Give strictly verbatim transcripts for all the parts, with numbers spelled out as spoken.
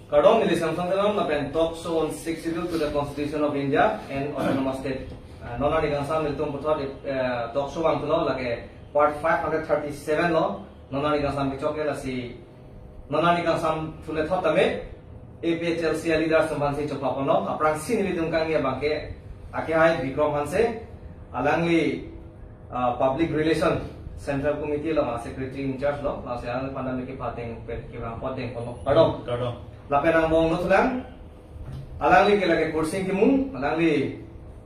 Kardom, neli Samson Teron, lapen talk show on Sixth Schedule to the Constitution of India and Autonomous State. Ah, non arni kangsam nelitum puthot, eh, talk show vangthulo, lake part five hundred thirty-seven lo, non arni kangsam kechok ke lasi, non arni kangsam thule thot tame, A P H L C a leaders atum aphansi chopha ponlo, aphrangsi nelitum kangni abangke, akehai Bikram Hanse, alangli, ah, Public Relation Central Committee along a Secretary in charge lo, lasi alangliphan tame kepateng, kevang apot dengponlo. Kardom. Kardom. Lapen angbong nuthulang, alangli ke lake Kursing Timung, alangli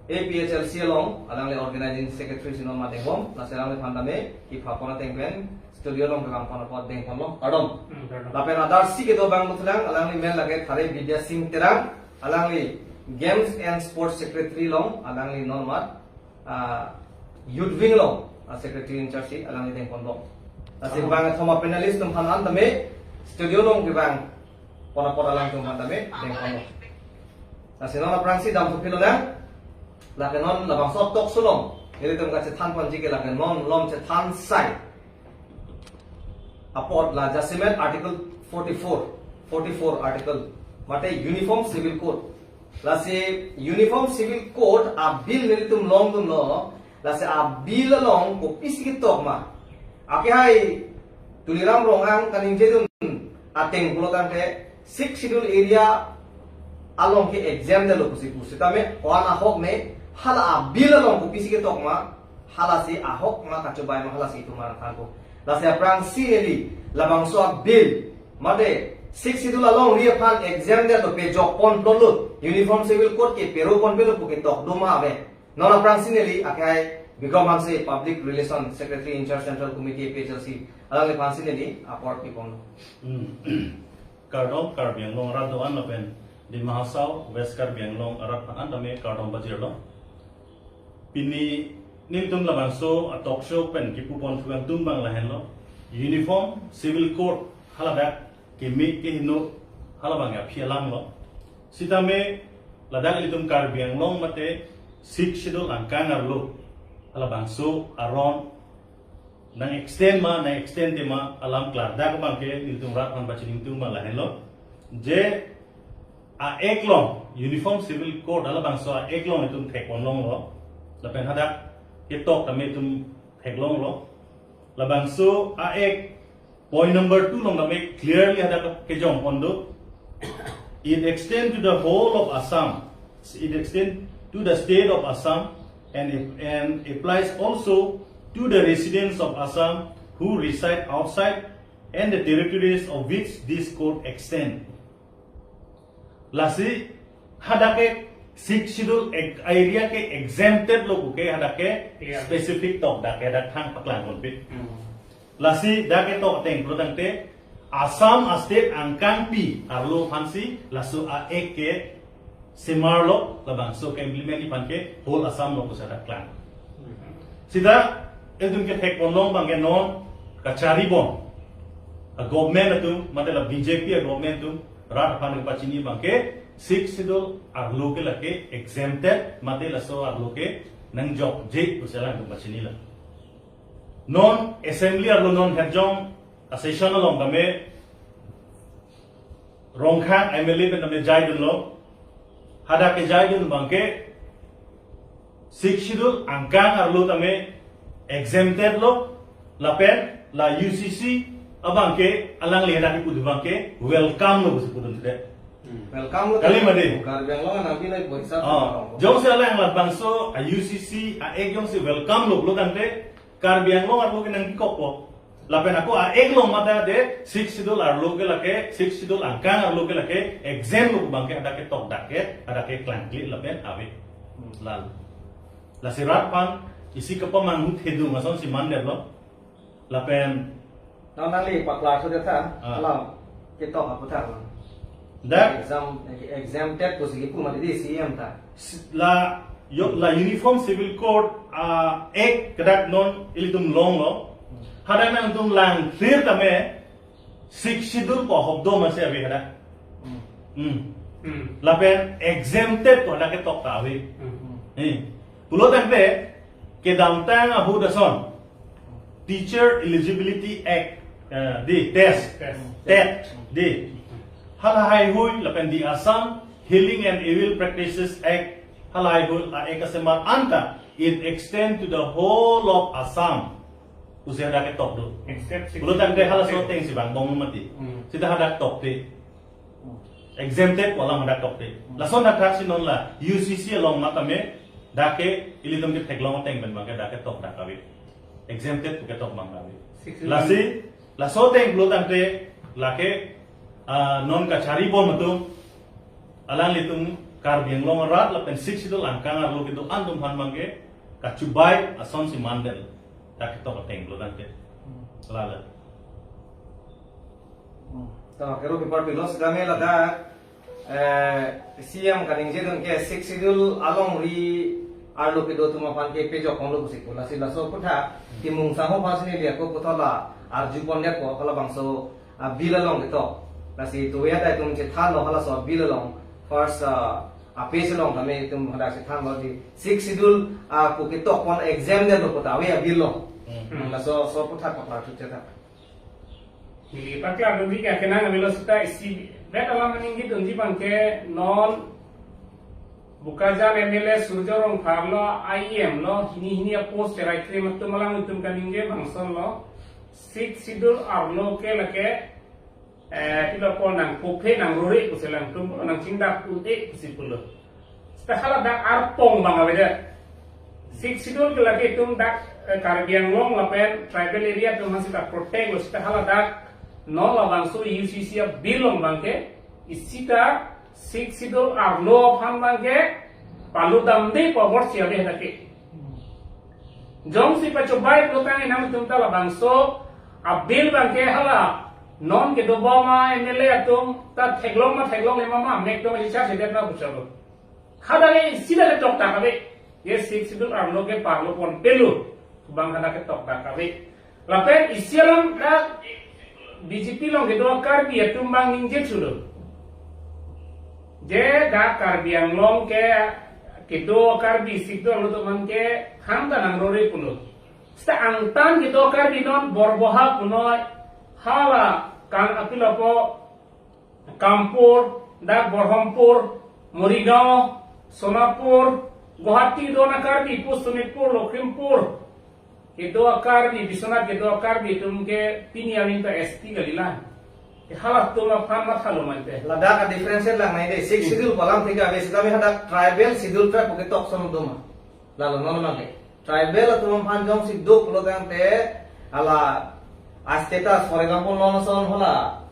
A P H L C along, alangli Organizing Secretary si non ma dengbom, lasi alangliphan tame kepha pon ateng pen studio along kevang pon apot dengponlo. Kardom. Hmm, kardom. Lapen adarsi kedo abang nuthulang, alangli men lake Thare Bidya Sing Terang, alangli Games and Sports Secretary along, alangli non mat, ah, Youth Wing along, ah, Secretary in charge si, alangli dengponbom. Lasi, oh, bang thoma panelist atum aphan an tame studio along kevang pon apot alangtum aphan tame dengponlo. Lasi non aphrangsi damthu philonang, lake non labangso talk show along, nelitum kachethan ponji ke lake non malom chethan sai apot la jasemet Article forty-four, forty-four Article, mate Uniform Civil Code. Lasi Uniform Civil Code a bill nelitum longdunlo, lasi a bill along kopisi ketok ma. Akehai Tuliram Ronghang kaningjedun ateng pulotangte Sixth Schedule area along ke exempt detlo pusi pu. Sitame ko-an ahok ne, hala a bill along kopisi ketok ma, halasi ahok ma, kachobai ma, halasi itum aphan thanpo. Lasi aphrangsi neli labangso a bill, mate Sixth Schedule alongri aphan exempt detlo, pejok ponplotlo, Uniform Civil Code ke pero ponplotlo pu ketok do ma ave. Non aphrangsi neli akehai Bikram Hanse, Public Relation Secretary in charge Central Committee A P H L C, alangliphansi neli apor pipon. Hmm. Kardom, Karbi Anglong arat do-an lapen Dima Hasao, West Karbi Anglong arat aphan an tame kardom pajirlo. Pini nelitum labangso a talk show pen kepu ponthu kangtung abang lahenlo. Uniform Civil Code haladak keme kehingno halabang aphi alanglo. Sitame ladak ilitum Karbi Anglong mate Sixth Schedule angkang arlo halabangso aron nang extend ma, nang extend te ma, alam klardak abangke nelitum rat aphan pachini ingtung abang lahenlo. Je a-Act along, Uniform Civil Code halabangso a-Act along itum thek ponlonglo. Lapen hadak ketok tame itum theklonglo. Labangso a-Act point number two along tame clearly hadak kejong pon do. It extend to the whole of Assam. It extend to the state of Assam and, and applies also to the residents of Assam who reside outside and the territories of which this code extend. Lasi hadak ke Sixth Schedule ek-, area ke exempted lo pu ke hadak ke, iya, specific tok dak ke dak thang paklang ponpe. Hmm. Lasi dak ketok ateng pulotangte Assam a state angkangpi arlo aphansi laso a-Act ke semarlo, labangso ke implement ji aphan ke whole Assam lo pusi dak klang. Sita ilitum kethek ponlong abangke non kachari bom a government atum, mate la B J P a government atum, rat aphan pachini abangke Sixth Schedule arlo ke lake exempted, mate laso arlo ke nangjokje pusi alangtum pachinilo. Non assembly arlo non herjong a session along tame Rongkhang M L A pen tame jaidunlo. Hadak kejaidun abangke Sixth Schedule angkang arlo tame exempted lo, lapen la U C C abangke alangli hadak kepu abangke welcome lo pusi pudun sudah. Hmm. Welcome lo. Kali made. Karbi Anglong anak bilai poisa. Oh, jongsi alang labangso a U C C a-Act jongsi welcome lo pulotangte Karbi Anglong arlo ke nangkekokpo. Lapen ako a-Act along mate de Sixth Schedule arlo ke lake, Sixth Schedule angkang arlo ke lake exempt lo abangke hadak ketok dak ke, hadak ke klangkli lapen ave. Hmm. Lal. Lasi rat aphan isi kepamanghu thedung asonsi mandetlo. Lapen non nangli paklar sudah tha, ah, alam ketok aputhak lo. Dak exam, exempted pusi kipu mati di C M ta. S-, la, yo, la Uniform Civil Code, ah, Act kedak non ilitum longlo. Hmm. Hadak nangtum lang clear tame Sixth Schedule pu ahok do masi ave hadak. Hmm. Hmm. Hmm. Lapen exempted pu hadak ketok ta ave. Hmm. Hmm. Pulotangte kedamtang ahut ason Teacher Eligibility Act Eh, di, TES. TES. TET, di. Halahai hui lapen di Assam Healing and Evil Practices Act, halahai hui a-act asemar anta, it extend to the whole of Assam. Pusi hadak ketok do. Except six. Pulo tangte halaso ateng si bang bong mati. Hmm. Sita hadak tokte. Exempted pu alam hadak tokte. Hmm. Lason hadak si non la U C C along matame dak ke ilitum ketheklong ateng pen bang ke dak ketok dak ave. Exempted pu ketok bang ave. Six. Lasi, laso ateng pulo tangte lake, ah, non kachari bom atum, alanglitum Karbi Anglong arat lapen Sixth Schedule angkang arlo kedo-an atum aphan bang ke kachubai ason si mandel dak ketok ateng pulo tangte. Hmm. Lala. Hmm. Tama kero pipar pilo sitame ladak, eh, C M kaningje dun ke Sixth Schedule alongri arlo kedo atum aphan ke pejok ponlo pusi pu. Lasi laso aphuthak Timung Sangho aphan si neli ako puthot la arju pon det ko halabangso, ah, bill along ketok. Lasi tuya dai atum chethanlo halaso bill along first, ah, a-page along tame itum hadak chethanlo di Sixth Schedule, ah, pu ketok pon exempt detlo puta ave a-bill along. Hmm. Hmm, laso, so aphuthak paklar thu chethan. Neli paklar dunji ke akenang avelo sita isi bet alam aningje dunji bang ke non Bokajan M L A Surjya Rongphar lo, I E M lo, hini hini a-post cherai krim atum alanglitum kaningje bangson lo. Sixth Schedule arlo ke lake, eh, pilo ko nangkophe nangrore pusi alangtum nangchingdak un-e pusi pulo. Sita haladak arpong bang avedet. Sixth Schedule ke lake itum dak, eh, Karbi Anglong lapen tribal area atum aphan sita protect lo, sita haladak non labangso U C C a-bill along bang ke isi ta Sixth Schedule arlo aphan bang ke palu damde pu a-word si ave dak ke. Jongsi pachobai pulo tangte nangtum ta labangso a-bill bang ke hala non kedobom a-M L A atum ta theklong ma theklongle ma ma mek atum si charge det ma puchalo. Hadak ke isi dak ketok dak ave. Ye Sixth Schedule arlo ke palu ponpe lo. Bang hadak ketok dak ave. Lapen isi alam dak B J P along kedo Karbi atum bang ningje thulo. Je dak Karbi Anglong ke kedo Karbi Sixth Schedule arlo atum aphan ke hang ta nangrore pulo. Sita angtan kedo Karbi non Borboha punoi hala kan apilo po Kampur, dak Borhampur, Morigaon, Sonapur, Guwahati do na Karbi, pu Sonitpur, Lakhimpur. Kedo a-Karbi, Biswanath kedo a-Karbi atum ke pini aning ta S T kalilang. Ke halatum aphan mathalo mante. Ladak a-differentiate langnei dei, Sixth Schedule pu alam thik ave sitame hadak tribal schedule tribe pu ketok ason do ma. Lalo non mangke. Tribal atum aphan jongsi do pulo tangte hala a-status, for example, non ason hala,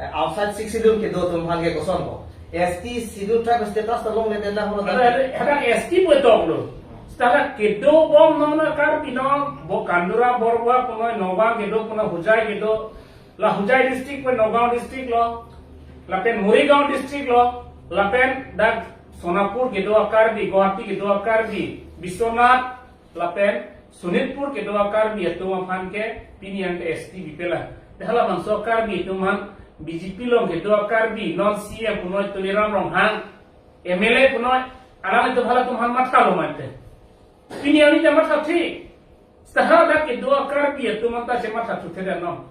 eh, outside Sixth Schedule kedo atum aphan ke koson ko. S T Schedule tribe status ta longledet lang pulo tangte. Ada, ada, ada S T pu toklo. Setelah kedo bom non a-Karbi non, bo Kandura, Borboha punoi, Nagaon kedo punoi, Hojai kedo, la Hojai district pen Nagaon district lo, lapen Morigaon district lo, lapen dak Sonapur kedo a-Karbi, Guwahati kedo a-Karbi, Biswanath, lapen Sonitpur kedo a-Karbi atum aphan ke pini an S T bipela. Hala bangso Karbi atum aphan B J P along kedo a-Karbi, non C M punoi Tuliram Ronghang, M L A punoi, alang atum halatum aphan mathalo mante. Pini an ta matha thik. Sita hadak kedo a-Karbi atum aphan ta chematha thuthedet non.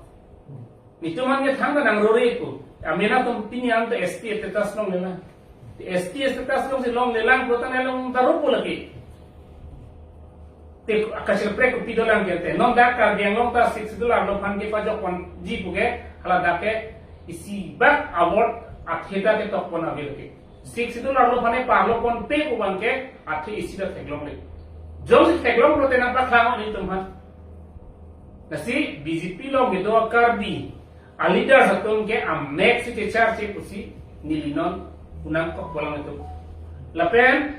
Netum aphan ke thangta nangrore ko. Amena atum pini an ta S T status longlelang. S T status longsi longlelang pulo tangte long ta rupo lake. Te kachirprek kopi dolang ke te. Non dak Karbi Anglong ta Sixth Schedule arlo aphan ke pajok ponji pu ke hala dak ke isi bak a-word athe ta ketok pon ave lake. Sixth Schedule arlo aphan ke parlo ponpe pu bang ke athe isi ta theklongle. Jongsi theklong pulote nangpakhang netum aphan. Lasi B J P along kedo a-Karbi a-leaders atum ke amek si kecharche pusi neli non kunang kok bolang atum. Lapen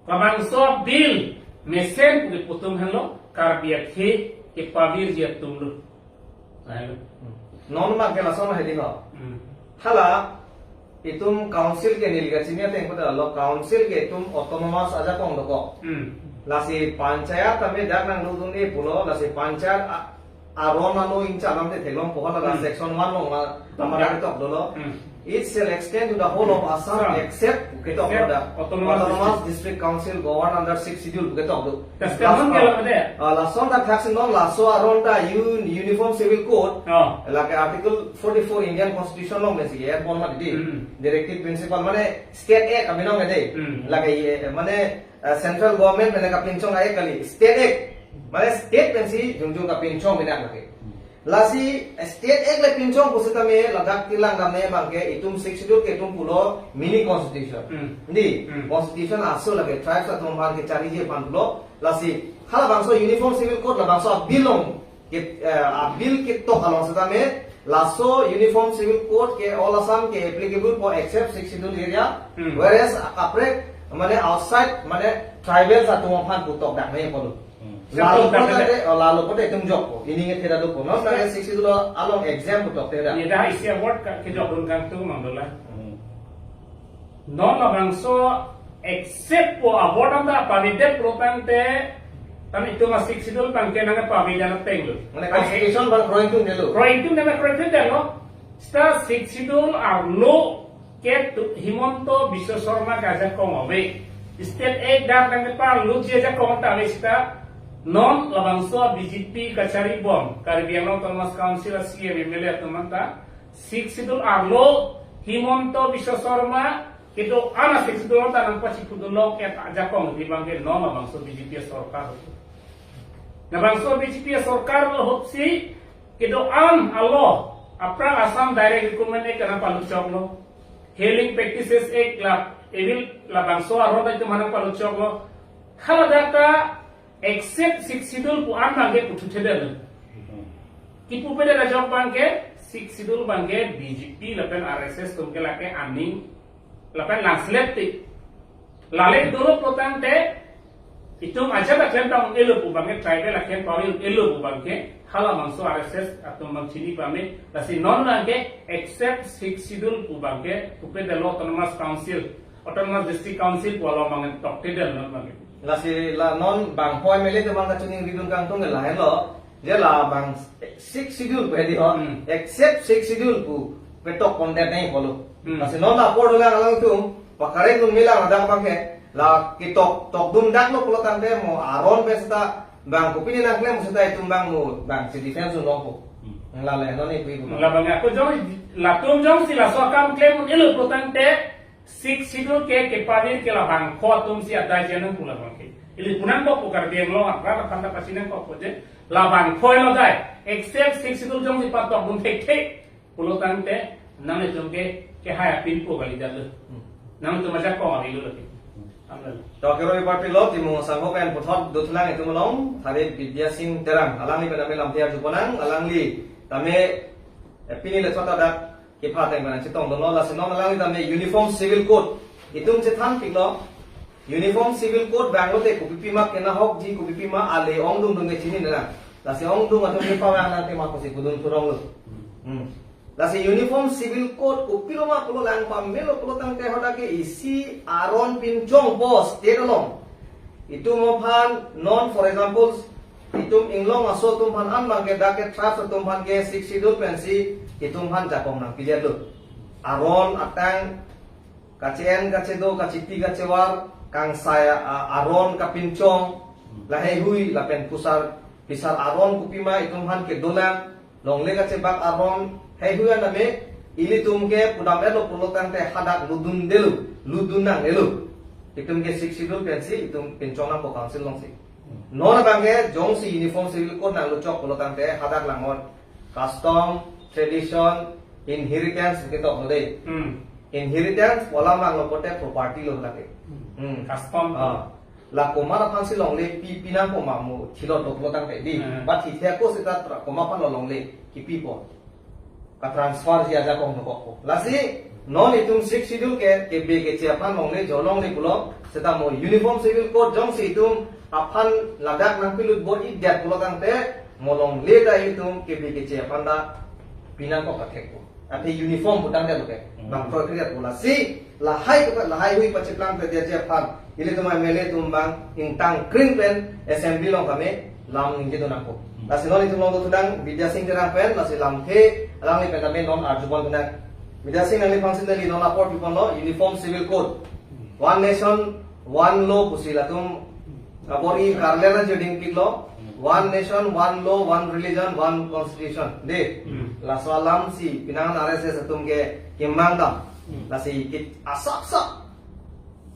labangso bill mesen pu kepu atum henlo Karbi akhei kepavirji atum lo. Ayo. Non ma ke lason hedi ho. Hmm. Hala itum council ke neli kachini ateng puta lo, council ke itum autonomous ajakong dokok. Hmm. Lasi panchayat tame dak nangdodun-e pulo, lasi panchayat a-, Aron alo ingcha lam te theklongpo, hala Hmm. section one along ma, Tama. Tama ketok dolo. Hmm. It shall extend to the whole of Assam Assam. Except ketok Except doda. Autonomous Autonomous District. District Council govern under Sixth Schedule ketok do. That's the Last one ke la de. Ah, lason ta thaksi non laso aron ta un-, Uniform Civil Code. Oh. Lake Article forty-four Indian Constitution along pensi air ball ma di. Hmm. Directive principle mane State Act abinong de. Hmm. Lake, eh, mane, eh, Central Government mane kapinchong act kali. State Act. Mane state pensi jongjong kapinchong binak lake. Lasi, eh, State Act le pinchong pusitame ladak tilang dam ne abangke itum Sixth Schedule ke itum pulo mini constitution. Hmm. Di, Hmm. constitution aso lake tribes atum aphan kechariji aphan pulo. Lasi, halabangso Uniform Civil Code labangso a-bill along ke, eh, a-bill ketok along setame, laso Uniform Civil Code ke all Assam ke applicable for except Sixth Schedule area, Hmm. whereas kaprek, mane outside, mane tribals atum aphan putok dak ne pulo. Hmm. Lalo Satu pote, kata- oh, lalo pote itum jokpo. Ini nge theda dopo. Non Satu- na Sixth Schedule along exempt putok theda. Ye dah isi award ka, kejok dun kangtung mang dola. Hmm. Non labangso except po award anta pavidet pro tangte, tan itum a Sixth Schedule abangke nang pavidet ateng lo. Mane constitution abang kroitum delo. Kroitum delo, kroitum delo. Seta Sixth Schedule arlo ke tu Himanta Biswa Sarma ke ajakong ave. State Act dak nang kepar lo je ajakong ta ave seta non labangso B J P kachari bom, Karbi Anglong Autonomous Council a C M M L A atum anta Sixth Schedule arlo Himanta Biswa Sarma kedo-an a Sixth Schedule ta nang pachipu dolo ke ta ajakong di abangke non labangso B J P sorkar. Labangso B J P sorkar lo ahut si kedo-an alo aphrang Assam Direct Recruitment Act nang palut choklo. Healing Practices Act la evil labangso aron ta itum nang palut choklo. Hala dak ta except Sixth Schedule pu an abangke puthu thedetlo. Kipu pedet ajok abangke Sixth Schedule abangke B J P lapen R S S atum ke lake aning lapen langselet ti. Lale dolo pro tangte itum ajat aklem ta un-elo pu abangke, tribal aklem ta un-elo pu abangke, halabangso R S S atum abang chini pame, lasi non abangke except Sixth Schedule pu abangke, pupe delo Autonomous Council, Autonomous District Council pu along abang tokte delo non abangke. Lasi la non bang poi mele te abang kachoningri dun kangtung ke lahenlo, je labang Sixth Schedule pu hedi ho, Hmm. except Sixth Schedule pu petok pondet nangji pulo. Hmm. Lasi non apor dolang alangtum, pakareng dun melang adang abangke, la ketok, tok dun dak lo pulo tangte mo aron pen seta bang kopine nangklem seta itum abang mo bang si defense un longpo. Hmm. Lale non ipu ipu. Labang ako jong, latum jongsi laso akam klem un-elo pro tangte, Sixth Schedule ke, kepavir ke labangpho atum si adai je nang pu labangke. Ili pu nangkok pu Karbi Anglong apran aphan ta pachinangkok pu je. Labangpho lo dai. Except Sixth Schedule jongsi patok dun thekthe pulo tangte nanglitum ke, kehai apin pu kali dalo. Hmm. Nanglitum ajakong avelo lagi. Amlo. To kerovi party lo Timung Sangho pen puthot dothulang itum along, Thare Bidya Sing Terang. Alangli pen ame lamthe arjuponang, alangli tame, eh, pini le thot adak kepha ateng pen chetong dono, lasi non alangli tame Uniform Civil Code itum chethan piklo. Uniform Civil Code abang lote kopipi ma kenahokji, kopipi ma ale ongdung atum ke chinine lang. Lasi ongdung atum ke pavang nang tema kosi pudun thurong lo. Hmm. Lasi Uniform Civil Code kopilo ma pulo lang pamelo pulo tangte hadak ke isi aron pinchongpo state along. Itum aphan non, for example, itum inglong aso atum aphan an abangke dak ke tribes atum aphan ke Sixth Schedule pensi itum aphan jakong nangpidetlo. Aron atang kache-en kachedo, kachepi kachevar, kangsai a-, aron kapinchong, laheihui lapen pusar pisar aron kopima itum aphan kedolang, longle kachebak aron heihui an tame ilitum ke pudam-etlo pulo tangte hadak ludun delo, ludun nang delo. Itum ke Sixth Schedule pensi itum pinchong nangpo council alongsi. Non abangke jongsi Uniform Civil Code nangluchok pulo tangte hadak langnon custom, tradition, inheritance ketok lo dei. Hmm. Inheritance pu alam langlo pote property lo lake. Hmm. Hmm. Custom. Ah. La komat aphansi longle pi, pinangpo ma mo thilot doklo tangte dei. Hmm. Ba thithe ako seta tra-, komat aphan lo longle kipipo. Ka-transfer ji ajakong dokokpo. Lasi non itum Sixth Schedule ke, kebe keche aphan longle jo longle pulo, seta mo Uniform Civil Code jongsi itum aphan ladak nangpilut bor-idet pulo tangte mo longle ta itum kebe keche aphan ta pinangkok kathekpo. Athe uniform pu tangte lo ke. Hmm. Bang kroikre pu lasi lahai ke lahaihui pachiplang pe dia je aphan. Ilitum M L A atum abang ingtang kring pen assembly along kami lam ningje do nangkok. Lasi non itum long do thudang Bidya Sing Terang pen, lasi lamthe alangli pen tame non arjupon thudang. Bidya Sing, nangliphan si neli non apor piponlo, Uniform Civil Code. One nation, one law pusi latum kabor-i karle na joding piklo. One nation, one law, one religion, one constitution. Dei, laso alam si penang R S S atum ke kemang dam. Lasi kit asap sap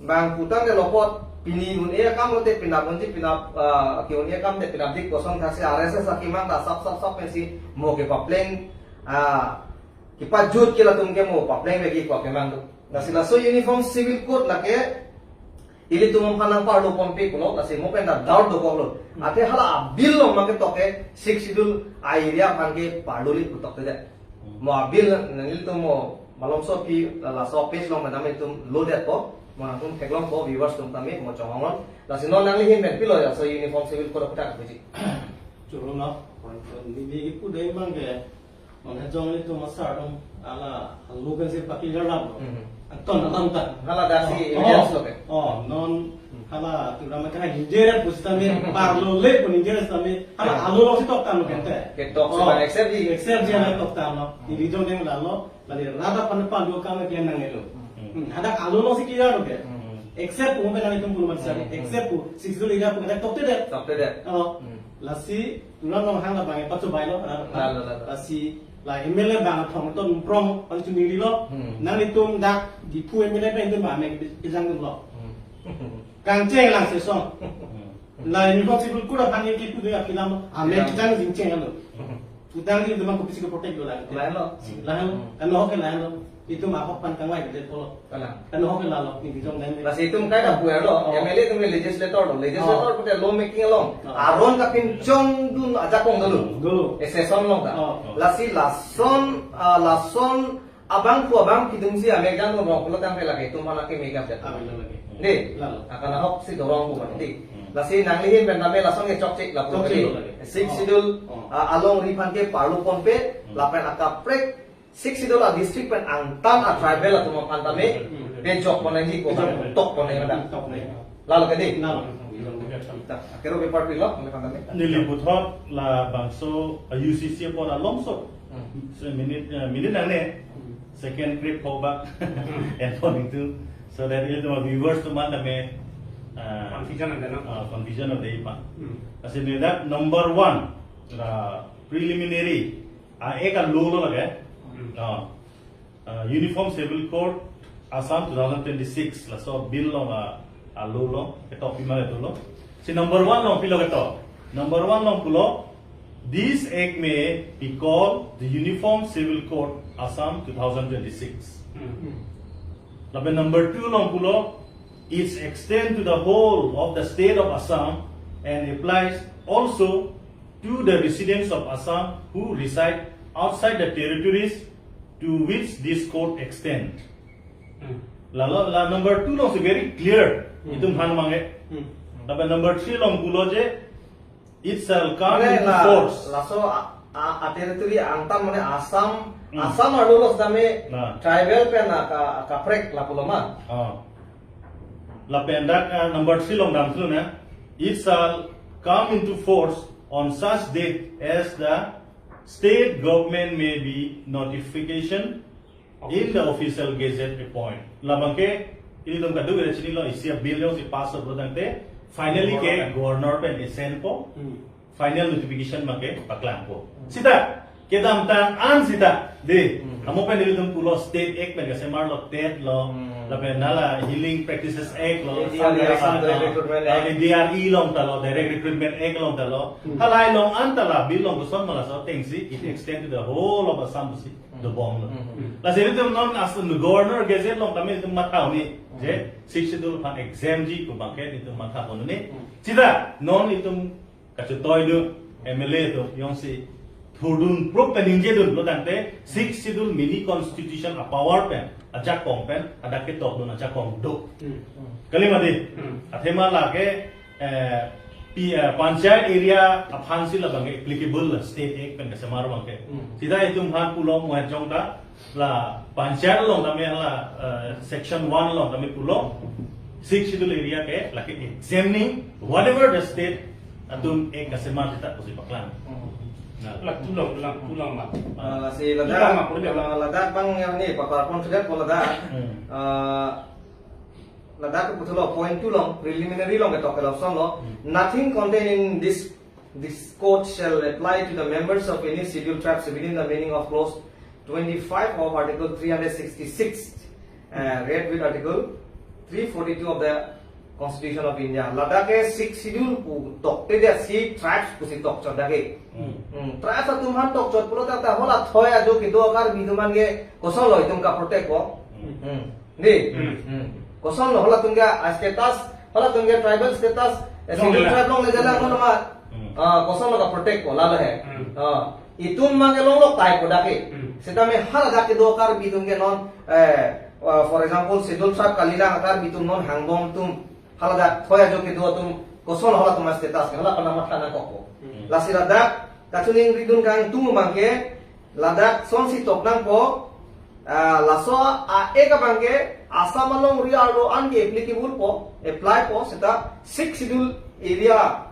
bang putang ke lopot, pini un-e akam lote penap unji, penap, ah, ke-un-e akam te penapdik kosong thaksi R S S akemang ta sap sap sap pensi mo kepapleng, ah, kepajut ke latum ke mo papleng lagi ko kemang do. Lasi laso Uniform Civil Code lake ilitum aphan nangparlo ponpe pulo, lasi mo pen ta doubt dokoklo. Athe hala a-bill along ma ketok ke Sixth Schedule a-area aphan ke parlole pu toktedet. Mo a-bill nanglitum mo malomso aphi la laso page along madam itum lodetpo, mo nangtum theklongpo, viewers atum tame mo chonghong non. Lasi non nangli ahin pen pilo laso Uniform Civil Code aphuthak puji. Choro na, neli kipu dei abang ke, mane jong ilitum asar atum hala alo pensi pakli garap lo. Mhm. Anton alam ta. Hala daksi Oh, evidence oh. lo ke. Oh, non Hmm. hala Tripura ma kana injeret pusitame parlole pun injeret sitame hala Hmm. alo lo si toktam lo kente. Ketok Oh, si ban accept di. accept di hala toktam lo. Hmm. Neli jong deng lalo, lali rada pan pan dua kang ke nang elo. Hmm. Hmm, hadak alo lo si kira lo ke. Hmm. Accept pu pen nangtum pun man sari. Hmm, hmm. Accept pu, Sixth Schedule area pu kata toktedet. Toktedet. Oh. Hmm. Lasi, Tripura along hang labang e pacho bailo, rada pan. Lalo, lalo. Lasi, la M L A bang athong ton prong, pan chunili lo. Hmm. Nanglitum dak Diphu M L A pen itum ba mek kejang dun lo. Hmm. Kangcheng lang sesong. Hmm. La Uniform Civil Code aphan ke kipu dei apilam lo. Amek Apilam. kejang jingcheng lo. Hmm. Utang ni itum kopisi ke protect lo lang. Lain lo. Lain lo. Hmm. Kan lo ke lain lo. Itum ahok pan kangvai ke pulo. Kalang. Kan ahok ke lalo ni bijong dan. Lasi itum kai na puer lo. Oh. M L A itum legislator lo. Legislator Oh. pute law making along. Oh. Aron kapinchong dun ajakong dolo. Dolo. E session along ta. Oh. Lasi lason, ah, lason abang pu abang kidum si amek jang dun rong pulo tangte lake itum mana ke mega jat. Ah, benar lagi. Dei. Lalo. Akan ahok si dorong pu man dei. Hmm. Lasi nangli ahin pen tame lason ke chokche lapu Chokche lagi. lo lagi. Sixth Oh. Schedule, Oh. ah, alongri aphan ke parlo ponpe, Hmm. lapen akaprek Sixth Schedule a-district pen angtan a-tribal atum aphan tame Hmm. pejok pon nangji ko Pejok pon. tok pon nangji ta. Tok nangji. Lalo ke dei? Lalo. Ta, akero bepar pilo, nangli aphan tame. Neli puthot labangso a-U C C apor alomso. Hmm. So, minute, eh, minute nangne. Hmm. Second trip ho bak. Hmm. And pon itu. So that ilitum a-viewers atum aphan tame, ah, Confusion ada, no? ah, confusion ada ipa. Hmm. Lasi neli dak number one, la preliminary A, ek a-law lo lake. Hmm. Ah. Ah, Uniform Civil Code Assam two thousand twenty-six, laso bill along a, a-law lo, ketok pima le dolo. Si number one along pilo ketok. Number one along pulo, this act may be called the Uniform Civil Code Assam two thousand twenty-six. Hmm. Lapen number two along pulo, it's extend to the whole of the state of Assam and applies also to the residents of Assam who reside outside the territories to which this code extend. Hmm. Lalo, la number two along si very clear. Hmm. Itum aphan mangke. Hmm. Lapen number three along pulo je, it shall come Mane into la, force. laso a, a, a-territory angtan mane Assam, Hmm. Assam arlo lo sitame Nah. tribal pen a ka, kaprek lapulo ma. Ah. Lapen dak, ah, number three along damthu na. It shall come into force on such date as the state government may be notification in the official gazette appoint. Labang ke, ilitum kadokave chinilo, isi a-bill jongsi pass up lo tangte, finally ke Governor. governor pen i-send po, Hmm. final notification ma ke paklang po. Hmm. Sita, kedamtang an sita, dei, Hmm. amo pen ilitum pulo State Act pen kasemar lo, TET lo, Hmm. lapen hala Healing Practices Act lo, A D R E, Assam Direct Recruitment Act. A D R E along ta lo, Direct Recruitment Act along ta lo, Hmm. halai along an ta la, bill along koson ma laso atengsi, it Hmm. extend to the whole of Assam pusi. Dobom lo. Hmm. Lasi itum non as the Governor Gazette along tame itum matha un-e, je, Hmm. Sixth Schedule aphan exempt ji pu abang ke itum matha un-e. Hmm. Sita, non itum kachetoi do, M L A atum jongsi thurdun prop pen ningje dun lo tangte, Sixth Schedule mini constitution a-power pen, ajakong pen, hadak ketok dun ajakong do. Hmm. Kali ma dei? Hmm. Athema lake, eh, pi-, eh, panchayat area aphan si labang ke applicable la State Act pen kasemar abang ke. Hmm. Sita itum aphan pulo mo het jong ta la panchayat along tame la, eh, section one along tame pulo Sixth Schedule area ke lake exempt nangji whatever the state Atum ek kasemat seta pusi paklang. Hmm. Nah. Lah, tulang, tulang, tulang ma. Ah. Ah, si Tulang Ladakh, ma, pura tulang. ah, Ladakh abang yang ni, papa confident ko Ladakh. Hmm. Ah, Ladakh ke puthot lo point two along, preliminary along ketok ke lapuson lo. Hmm. Nothing contained in this this code shall apply to the members of any scheduled tribes within the meaning of clause twenty-five of Article three hundred sixty-six, uh, read with Article three forty-two of the Constitution of India. Ladakh ke Sixth Schedule pu tokte dia si tribes pusi tokchot dak ke. Hmm. Hmm, tribes atum aphan tokchot pulote ta hala thoi ajo kedo a-Karbi atum aphan ke koson lo itum ka-protect ko. Hmm. Hmm. Di? Hmm. Hmm. Koson lo halatum ke a-status, halatum ke tribal status, eh, Long scheduled le. tribe along le jalan lo ma. Hmm. Ah, koson lo ka-protect ko lalo he. Hmm. Ah, itum abang ke longlok tai ko dak ke. Hmm. Setame hala dak kedo a-Karbi atum ke non, eh, uh, for example, scheduled tribe kalilang a-Karbi atum non hangbom atum hala dak thoi ajo kedo atum koson halatum a-status ke hala pen mathana kok ko. Hmm. Lasi ladak kachiningridun kangtung abang ke ladak sonsi tok nangpo, ah, laso a-ek abang ke Assam alongri arlo an ke applicable po, apply po, seta Sixth Schedule area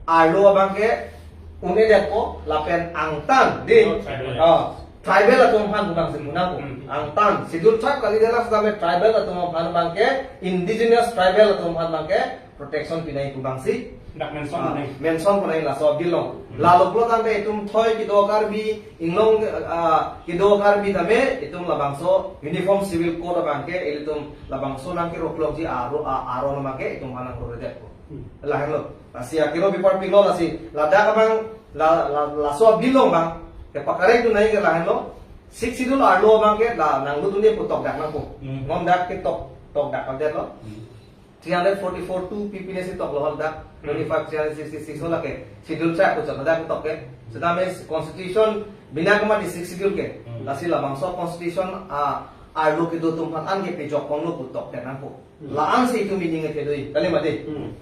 arlo abang ke un-edet po lapen angtan di. Oh, tribal. Ah, tribal atum aphan pu abangsi pu nangpo. Hmm. Angtan scheduled tribe kalidet setame tribal atum aphan abang ke, indigenous tribal atum aphan abang ke protection pinai pu abangsi. Dak mention Ah, ning. mention pinai laso bill along. Hmm. Lalo pulo tangte itum thoi kedo a-Karbi, inglong, ah, kedo a-Karbi tame itum labangso Uniform Civil Code abang ke ilitum labangso nangkerok-lokji aro, ah, aron abang ke itum aphan nangkroredet ko. Hmm. Lahenlo. Lasi akiro bipar pilo lasi ladak abang la, la, laso bill along abang kepakarekdun nangji ke lahenlo. Sixth Schedule arlo abang ke la nanglut un-e pu tokdak nangpo. Hmm. Non dak ke tok, tokdak kaldet lo. Hmm. Three hundred forty-four two P P N S toklo hal dak. Hmm. Twenty-five three hundred sixty-six ho lake. Schedule tribe ko chot dak tok ke. Setame constitution bina kama di Sixth Schedule ke. Hmm. Lasi labangso constitution a, arlo kedo atum aphan an ke pejok ponlo pu tokdet nangpo. Hmm. La-ansi itum meaning ke doi. Kali mati. Hmm.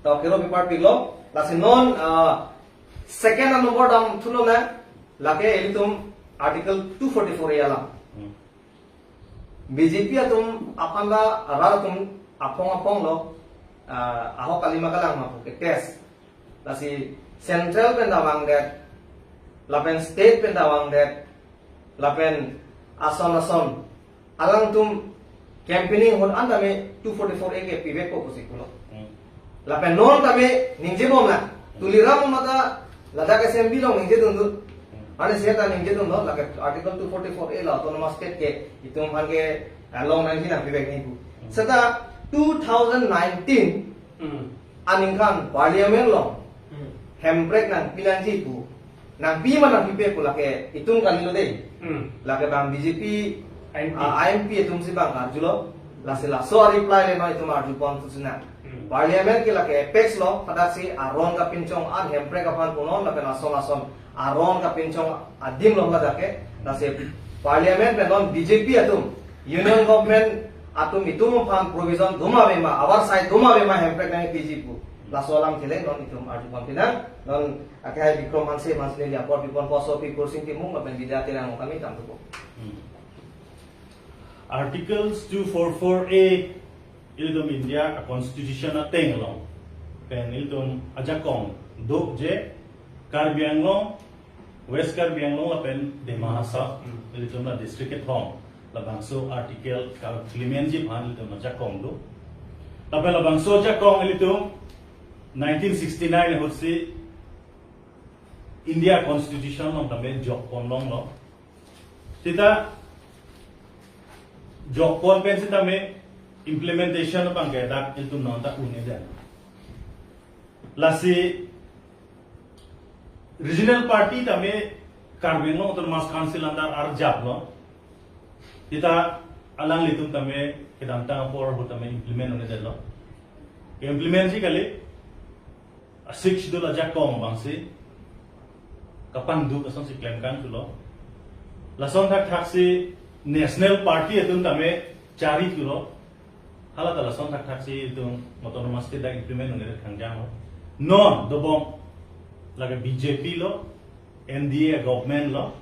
To akiro bipar pilo. Lasi non, ah, second number damthulo na. Lake ilitum Article two forty-four A alam. Hmm. B J P atum aphan la rat atum aphong aphong lo, ah, ahok kalima kalang ma pu ke test. Lasi central pen ta vangdet, lapen state pen ta vangdet, lapen ason ason alangtum campaigning ahut an tame two forty-four A ke pivek ko pusi pulo. Hmm. Lapen non tame ningjebom na. Tuliram mata ladak assembly along ningjedun dun. Ani seta ningjedunlo lake Article two forty-four A la autonomous state ke itum aphan ke, ah, long nangji nangpivek nangji pu. Seta two thousand nineteen Hmm. aningkan parliament along Hmm. hemprek nangpi nangji pu. Nangpi ma nangpipe pu lake itum kalilo dei. Hmm. Lake bang B J P, I M P. ah, I M P atumsi bang karjulo. Lasi laso a-reply le non itum arjupon tusina. Hmm. Parliament ke lake apex lo, hadaksi aron kapinchong an hemprek aphan punon lapen ason ason aron kapinchong adim lo ladak ke. Lasi parliament pen non B J P atum, union government atum itum aphan provision doma bema, our side doma bema hemprek nangpiji pu. Laso alam kele non itum arjupon pinang, non akehai Bikram Hanse, Hanse neli apor pipon, Koso Pi Kursing Timung lapen Bidya Terang kami tam tupo. Hmm. Articles two forty-four A ilitum India a-constitution ateng along pen ilitum ajakong do je Karbi Anglong, West Karbi Anglong lapen Dima Hasao, ilitum la district kethom labangso article ka-implement ji aphan ilitum ajakong do. Lapen labangso ajakong ilitum nineteen sixty-nine ahutsi India Constitution along tame jokpon longlo. Seta jokpon pen setame implementation abang ke dak ilitum non ta un-edet. Lasi regional party tame Karbi Anglong Autonomous Council under arjaplo. Seta alanglitum tame kedamtang apor ahut tame implement un-edetlo. Implement ji kali, a-Sixth Schedule ajakong abangsi kapangduk asonsi klemkang thulo. Lason thakthaksi national party atum tame chari thulo. Hala ta lason thakthaksi itum autonomous state dak implement un-edet khangjang lo. Non dobom lake B J P lo, N D A government lo.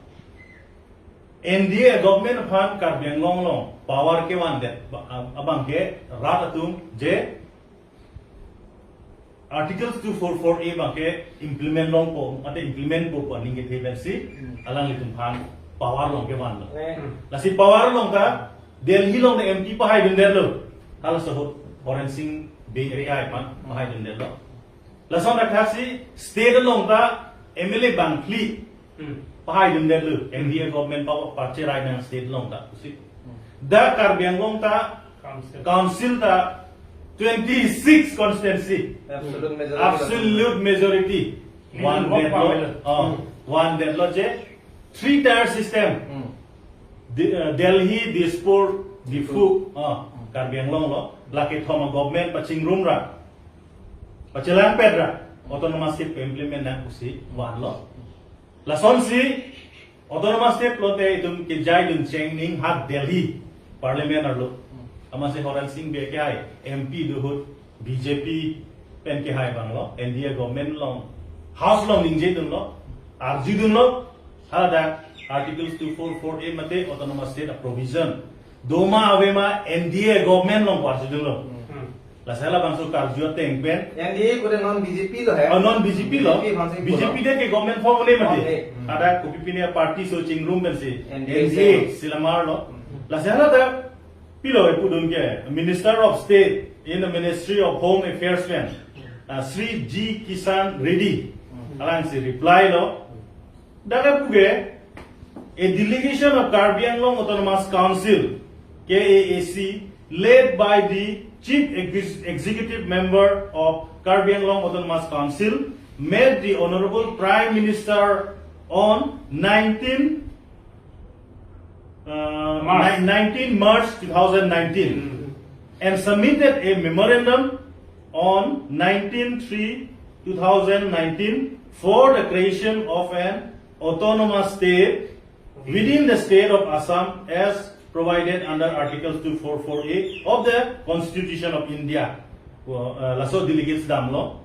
N D A government aphan Karbi Anglong along power kevandet ba-, ab-, abang ke rat atum je Articles two four four A abangke implement longpo, mate implement po pu aning kethe pensi, hmm, alanglitum aphan power along kevanlo. Eh. Lasi power along ta Delhi along ta M P pahaidundetlo. Halaso ahut Horen Sing Bey area aphan pahaidundetlo. Lason athak si state along ta M L A bangphli, hmm, pahaidundetlo. M D A government pa pacherai nang state along ta pusi. Hmm. Dak Karbi Anglong ta council, council ta twenty-six constituency. Absolute majority. Absolute majority. Hmm. Vandetlo. Hmm. Oh, vandetlo je three tier system. Hmm. Di-, eh, Delhi, Dispur, Diphu, ah, Karbi Anglong lo. Lake thom a-government pachingrum ra, pachelangpet ra, autonomous state implement nang pusi vanlo. Lasonsi autonomous state pulote itum kejaidun chengning ha Delhi parliament arlo. Amatsi Horen Sing Bey kehai M P do ahut B J P pen kehai abanglo, N D A government along, House along ningjedunlo, arjudunlo, haladak Articles two four four A mate autonomous state a-provision do ma ave ma N D A government along arjudunlo. Hmm. Lasi halabangso karju ateng pen. N D A kode non B J P lo he. Oh, non B J P lo. B J P aphansi B J P pulo. Dei ke government form-ne mati. Oh, eh. Hmm. Ada kopi pine party so chingrum pensi N D A, N D A si. Selamar lo. Hmm. Lasi haladak pilo epudun ke Minister of State in the Ministry of Home Affairs pen, uh, Shri G Kishan Reddy. Hmm. Alangsi reply lo. Dak kepu ke, a delegation of Karbi Anglong Autonomous Council, K A A C, led by the Chief Ex-, Executive Member of Karbi Anglong Autonomous Council, met the Honorable Prime Minister on nineteen, uh, March. Ni-, nineteen March two thousand nineteen, mm, and submitted a memorandum on nineteen three two thousand nineteen for the creation of an autonomous state within the state of Assam as provided under Article two four four A of the Constitution of India. Wa-, eh, laso delegates damlo.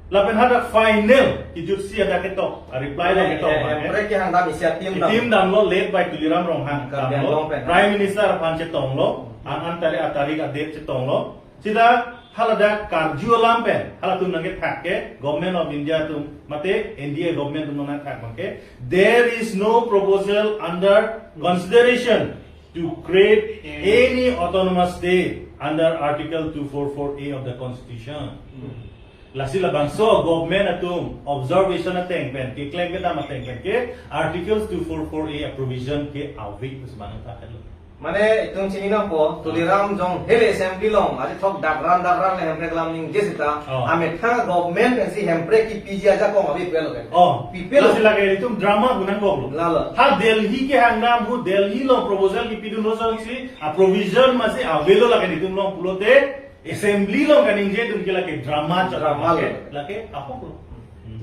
Lapen hadak final kejutsi hadak ketok, a reply lo, eh, ketok, eh, eh, Hemprek kehang dam isi a-team dam. Team damlo, led by Tuliram Ronghang Karbi damlo. Anglong pen. Prime Minister aphan chetonglo, an an tari atarik a-date chetonglo. Sita haladak karju alam pen, halatum nangkethak ke, Government of India atum, mate N D A government atum nangkethak abangke, there is no proposal under consideration to create any autonomous state under Article two four four A of the Constitution. Hmm. Lasi labangso government atum observation ateng pen, keklem kedam ateng pen ke, Articles two four four A a-provision ke avedet pusi manang ta helo. Mane itum chinine po, Tuliram Ronghang hele assembly along, aji thok dakran dakran le Hemprek alam ningje sita, oh, amethang government pensi Hemprek kepiji ajakong ave pelo ke. Oh, pipelo. Lasi lake itum drama pu nangkoklo. Lalo. Ha Delhi kehang dam pu Delhi along proposal kepidun asonsi, a-provision masi avelo lake itum along pulote, assembly along kaningjedun ke lake drama chot. Drama lo. Lake, lake ahok lo.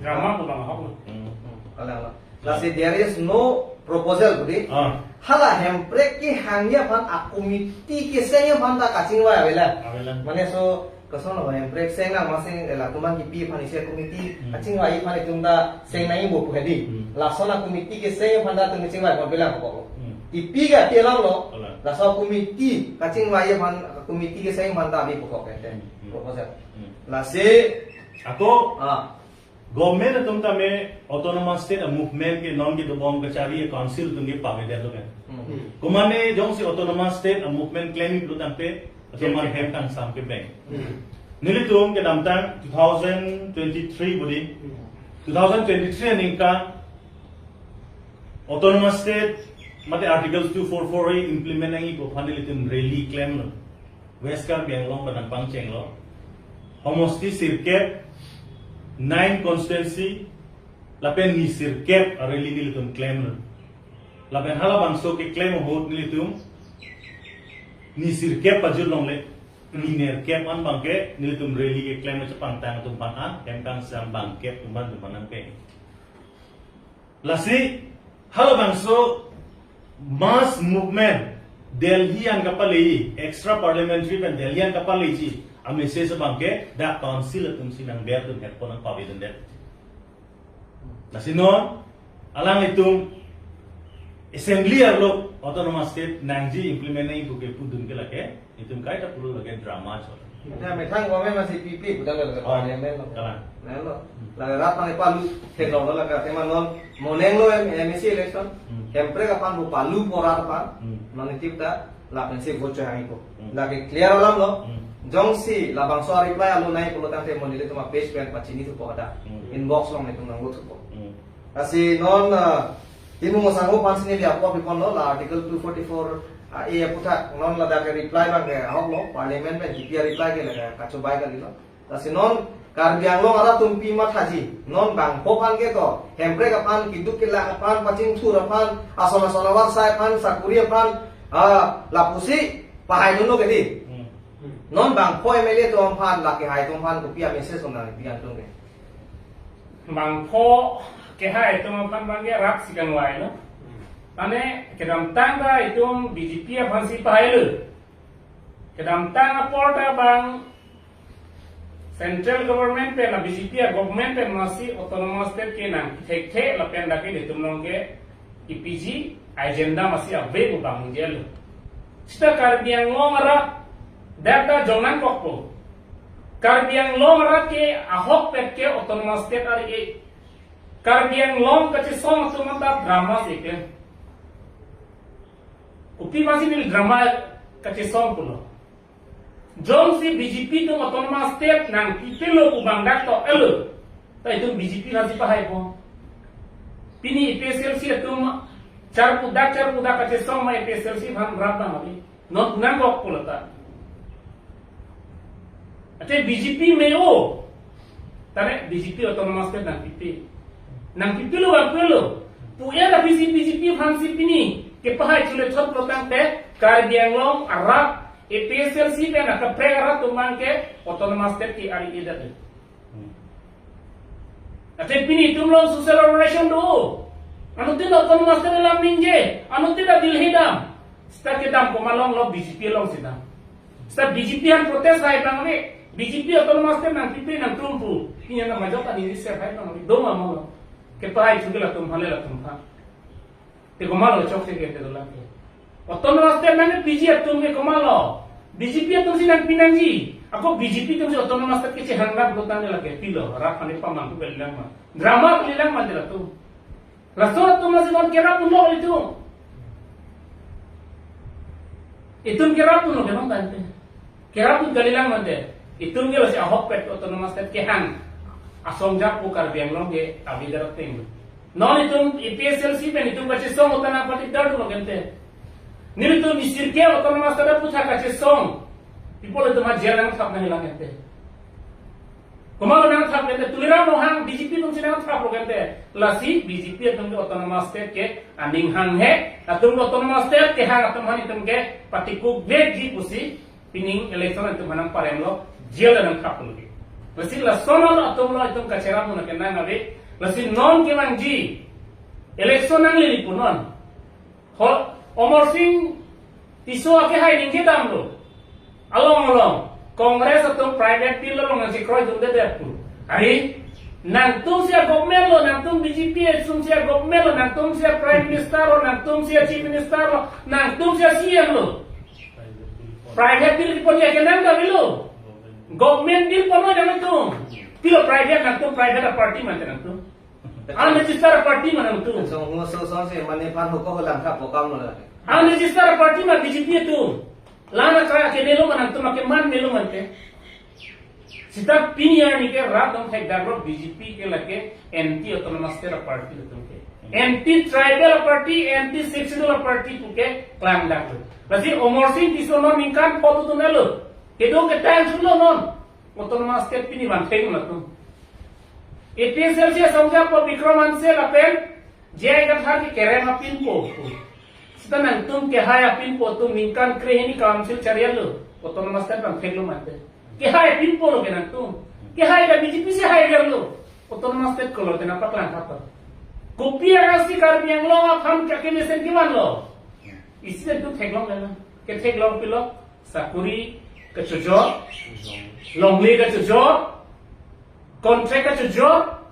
Drama pu bang ahok lo. Hmm. Hmm. Ala, ala. Lasi there is no proposal pu dei. Ah. Hala Hemprek kehangji aphan a-committee kesengji aphan ta kachingvai avelang. Avelang. Mane so, koson lo Hemprek seng nang masing ela tuman kipi aphan isi a-committee, hmm, kachingvai aphan itum ta seng nangji pu hedi. Hmm. Lason a-committee kesengji aphan ta itum kachingvai pon avelang kok. Hmm. Kipi ke ati alam lo. Alang. Laso a-committee kachingvai aphan, committee kesengji aphan ta ave pu kok ke. Hmm. Hmm. Proposal. Hmm. Lasi ako, ah, government atum tame autonomous state a-movement ke non kedobom kachari a-council atum ke pavedetlo kan. Hmm. Komane jongsi autonomous state a-movement klemji pulo tangte, autonomous, okay, hem kangsam kebeng. Hmm. Nelitum kedamtang two thousand twenty-three pu dei. Hmm. Two thousand twenty-three aningkan autonomous state mate Article two four four A implement nangji pu aphan nelitum rally klemlo. West Karbi Anglong pen nangpangchenglo. Homosti sirkep, nine constituency, lapen ni sirkep a-rally nelitum klemlo. Lapen halabangso keklem ahut nelitum ni sirkep pajut longle, ni nerkep an abangke nelitum rally keklem chepangtang atum aphan an, hem kangsam bangkep atum aphan atum aphan nangpeng. Lasi, halabangso mass movement, Delhi an kapaleji, extra parliamentary pen Delhi an kapaleji a-message abangke, dak council atum si nang ber atum headphone nangpavedundet. Lasi non, alanglitum assembly arlo autonomous state nangji implement nangji pu kepudun ke lake, itum kaita pulo lake drama chot. Ya, methang kome masih pipi, bukan lagi Oh, parliament lo. Kalang. Nah, lo. Hmm. Lagi rat paling palu, theklong lo lagi tema non, moneng lo M-, M A C election. Hmm. Hemprek aphan bu palu porat aphan, Hmm. non itip ta, lapen si vote chohang iko. Hmm. Lagi clear alam lo. Hmm. Jongsi labangso reply alo nai pulo tangte mo nelitum a-page pen pachini thupo hadak. Hmm. Inbox along nelitum nang thupo. Hmm. Lasi non, ah, Timung Sangho aphan si neli apo piponlo la Article two forty-four A aputhak non ladak ke reply abang ke ahok lo, parliament pen kipi a-reply ke lake kachobai kalilo. Lasi non Karbi Anglong arat atum pi mathaji, non bangpho aphan ke to, Hemprek aphan, keduk kelak aphan, pachingthur aphan, ason ason avarsai aphan, sakuri aphan, ah, lapusi pahai dunlo ke dei. Hmm. Non bangpho M L A atum aphan, lake hai atum aphan kopi a-message lo nangpi nangtum ke? Bangpho kehai atum aphan abang ke rat si kangvai lo. Mane kedamtang ta itum B J P aphan si pahai lo. Kedamtang apor ta bang central government pen, B J P a-government pen masi autonomous state ke nangthekthe lapen dak ke itum along ke E P G agenda masi ave pu bang jelo. Sita Karbi Anglong arat dak ta jong nangkokpo. Karbi Anglong arat ke ahokpet ke autonomous state ari-e. Karbi Anglong kachesong atum anta drama si ke. Kopi masi neli drama kachesong pulo. Jongsi B J P atum autonomous state nangpipilo pu bang dak to elo, ta itum B J P aphan si pahaipo. Pini A P H L C atum charpu dak charpu dak kachesong ma A P H L C aphan rap bang abi. Non nangkok pulo ta. Ate B J P me-o. Tane B J P autonomous state nangpipe. Nangpipilo bang pilo. Pu ya da B J P, B J P aphan si pini kepahai chule chot pulo tangte Karbi Anglong arat A P H L C pen akaprek arat atum abang ke autonomous state ke ari-e det. Hmm. Ate pini itum along social organization do. Anuttin autonomous state alam ningje. Anuttin ta Delhi dam. Sita kedam komat along lo, B J P along si dam. Sita B J P aphan protest hai abang ave. B J P autonomous state nangpipe nangtum pu. Pini nang majok ta ningje ser hai abang ave. Doma molo. Kepahai chukila atum hale latum pha. Te komatlo chokche ke te dolang ke. Autonomous state nangpi ji atum ke komatlo? B J P atum si nangpi nangji. Ako B J P atum si autonomous state kechehang nang kotang lake pilo. Rat aphan pamanghu kalilang ma. Drama kalilang ma te latum. Laso atum si non kerap dunlo itum. Itum kerap dunlo ke non tangte. Kerap dun kalilang mante. Itum ke lasi ahokpet autonomous state kehang asong japo Karbi Anglong ke ave det ateng. Non itum A P H L C pen itum kachesong utana patik dar lo kente. Nelitum isir ke autonomous state aputhak kachesong. People itum ha jail nangthap nanglang kente. Komatlo nangthap kente, Tuliram Ronghang B J P atum si nangthap lo kente. Lasi B J P atum ke autonomous state ke aning hanghe, atum ke autonomous state kehang atum aphan itum ke patikuk vekji pusi pining election itum aphan nangparemlo, jail nangthap lo ke. Lasi lason atum lo itum kacherap lo ke nang ave, lasi non kevangji election nanglele pu non. Ho, Amarsing Tisso akehai ningje damlo. Along along, Congress atum private bill along nangchekroidunde det pu. Ari, nangtum si a-government lo, nangtum B J P atum si a-government lo, nangtum si a-Prime Minister lo, nangtum si a-Chief Minister lo, nangtum si a-C M lo. Private bill kepon ya kenang ta bilo. Government bill pon ya nangtum. Pilo private, nangtum private a-party mante nangtum. Unregistered party ma nangtum. So, ngo so, so, se, mane pan hoko holang kha pokam lo la. Unregistered party ma B J P atum. Lana kaya ke melo ma nangtum, ake man melo mante. Sita pini arni ke rat dong thek dagro B J P ke lake anti autonomous state party atum ke. Anti tribal party, anti sixth schedule party pu ke klang dagro. Lasi Amarsing Tisso non ningkan pho tu elo. Kedo ke tang sulo non. Autonomous state pini van theng latum. A P H L C asong japo Bikram Hanse lapen J I Kathar ke kerem apinpo. Sita nangtum kehai apinpo atum ningkan krehini council charialo. Autonomous state van theklo mante. Kehai apinpo lo ke nangtum. Kehai ta B J P si hai gerlo. Autonomous state kolo te nangpaklang kapa. Kopi arasi Karbi Anglong aphan kake mesen kevanlo. Isi nangtum theklong lena. Ketheklong pilo. Sakuri kachojor, longle kachojor, contract kachojor.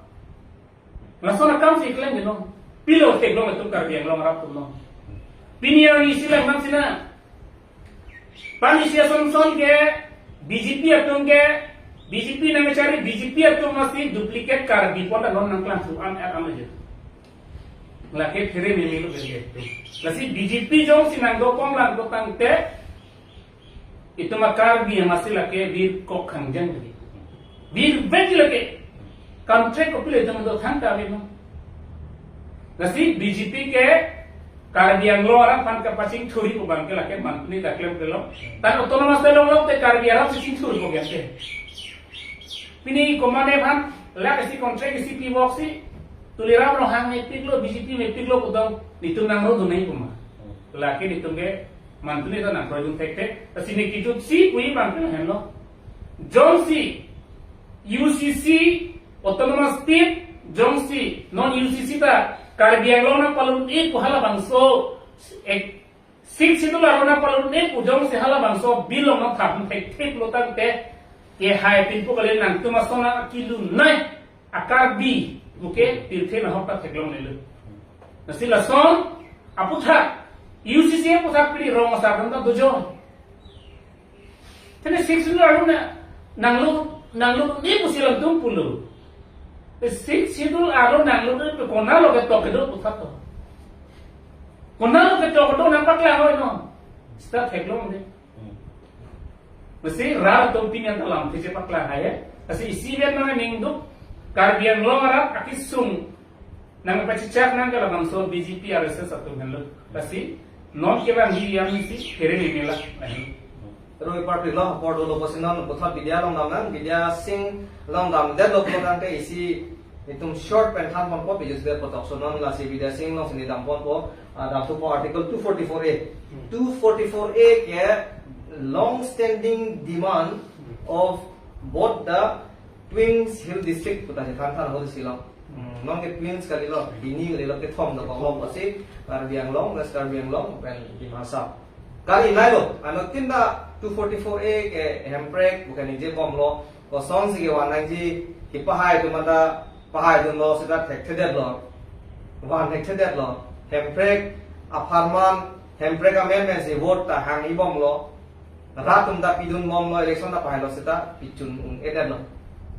Lason akam si klem dino. Pilo theklong atum Karbi Anglong arat atum no. Pini arni isi lang nang sina. Pini isi asonson ke B J P atum ke, B J P nangchari, B J P atum masi duplicate Karbi pon ta non nangklangsu an at an aja. Lake phere meme lo beri atum. Lasi B J P jongsi nangdobom lang ko tangte, itum a Karbi masi lake bir kok khangjang tadi. Bir bek lake. Contract kopilo itum do thangta beno. Lasi B J P ke Karbi Anglong arat aphan kapachingthurji pu abang ke lake manpuni daklem kelo. Tan autonomous state longlok te Karbi arat si chingthur ko gyan te. Pini komane aphan lake si contract si pi box si Tuliram Ronghang mepiklo, B J P mepiklo kudong, nitum nangro dunai kuma. Lake nitum ke manpuni ta nangro dun thekthek. Lasi ne kijut si puji abang ke henlo. Jongsi U C C, Autonomous State, jongsi non U C C ta Karbi Anglong nangpalun-e pu halabangso, ek, Sixth Schedule aron nangpalun-e pu jongsi halabangso bill along nangthap thekthek lo tangte, kehai pinpo kali nangtum ason akilunai a Karbi, oke, pirthe nahok ta theklonglelo. Lasi lason aputhak, U C C aputhak pini rong asar atum ta dojo. Tene Sixth Schedule aron na, nanglo, nanglo-e pusi alanglitum pulo. Sixth Schedule aron nanglo-e pu konatlo ketok kedo puthot to. Konatlo ketok kedo nangpaklang oi no. Seta theklong de. Hmm. Masi rat atum pini an ta lamthe chepaklang hai. Lasi isi vet nangning duk Karbi Anglong arat akesung nangpachechak nang ke labangso B J P R S S atum henlo. Lasi non kevangji amisi phere meme lo. Roi party lo apor dolo pusi non puthot Bidya along damnang, Bidya Sing along damdetlo pulo tangte isi itum short pen thanponpo pijus de potok so non lasi Bidya Sing alongsi ne damponpo, ah, damthupo Article two forty-four A. Hmm. Two forty-four A ke long standing demand of both the Twins Hill District puta si thanthan ho si lo. Hmm, non ke twins kalilo, bini kalilo, kethom dokok lo pusi Karbi Anglong, West Karbi Anglong, pen Dima Hasao. Kali nai lo, anuttin ta two forty-four A ke hemprek, bukan ningje bomlo, kosonsi kevan nangji, kepahai atum anta pahai dunlo, seta thekthedetlo, van thekthedetlo, hemprek apharman, hemprek amendment si vote ta hangji bomlo, rat atum ta pidun bomlo, election ta pahailo seta pichun un-edetlo.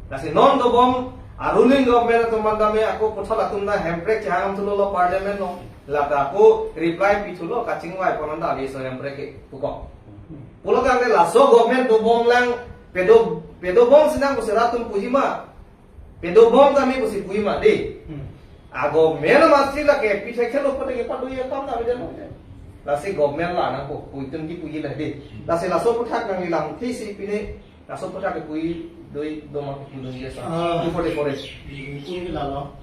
Lasi non dobom a ruling government atum anta me ako puthot atum ta hemprek chehang thulo lo parliament lo. Lata ako reply pithulo kachingvai pon anta aveso hemprek ke puko. Pulo tangte laso government dobom lang pedo, pedobom sinang pusi rat atum puji ma. Pedobom kami pusi puji ma de. Hmm. A government masi lake pithek thelo pute ke padu ye kam na beden mo. Lasi government la nangpo, puitun kipuji la de. Lasi laso aputhak nangli lamthe si pine, laso aputhak ke puji doi doma ke puji doi sa. Ah. Two forty-four A. Di, di, di, lalo.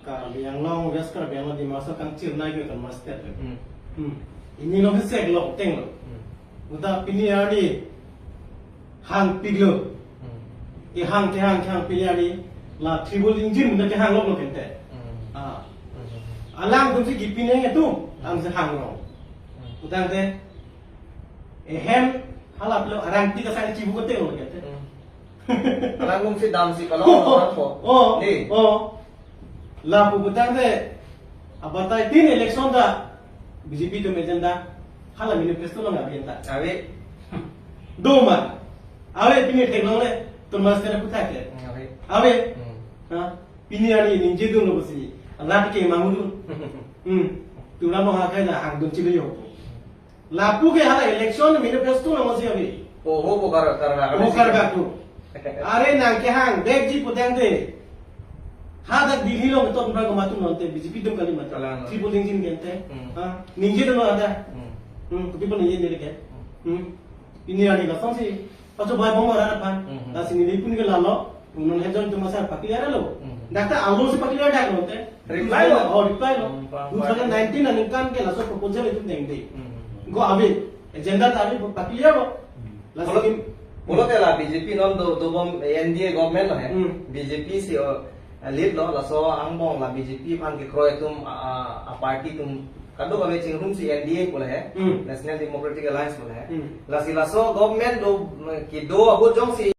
Karbi Anglong, West Karbi Anglong, Dima Hasao kangchirnai ke kan master. Hmm. Hmm. Ini lo sek lo teng lo. Hmm. Uta pini arni hangpiklo. Hmm. Kehang, kehang, kehang pini arni la triple engine na kehang lo lo kente. Hmm. Ah. Hmm. Alangtum si kipine nge tu, hmm, ang si hang lo. Hmm. Utangte, ehem, hala pilo arang tiga sa chibu kote lo kente. Hmm. Alangtum si dam si kalau Oh, orang po. Oh, Di. Oh. Lapu putangte, abatai tin election ta B J P atum agenda, hala manifesto along ave ta. Ave. Doma. Ave pini theklongle, tun master aputhak ke. Ave. Ave. Hmm. Ha? Pini arni ningje dunlo pusi. Rat ke mangdun. Hmm. Tuliram Ronghang ke na hangdun chili yo. Lapu ke hala election manifesto along si ave. Oho, bo kar, kar, kar, Oh, kar bak tu. Are nangkehang, dekji putangte. Hadak Delhi along ketok bra komat atum nonte, B J P atum kali mat. Kalang. Triple engine kente. Hmm. Ha? Ningje dolo ada. Hmm. Hmm, kopi pon ningje neli ke. Hmm. Pini arni lasonsi. Pacho bai bom ora pan. Hmm. Lasi neli pun ke lalo. Unun hejon atum asar pakiliar lo. Hmm. Dak ta alo si pakiliar dak lo te. Reply lo. Oh, reply lo. Hmm, paham, paham. Two thousand nineteen aningkan ke laso proposal itum dengde. Hmm. Go ave. Agenda ta ave pakiliar lo. Hmm. Laso Pulo, kim- pulote la B J P non do, dobom N D A government lo he. Hmm. B J P si, oh, lead lo, laso angbong la B J P aphan kekroi atum, a, a, a party atum kadokave chingrumsi N D A pulo he. Hmm. National Democratic Alliance pulo he. Hmm. Lasi laso government do, kedo ahut jongsi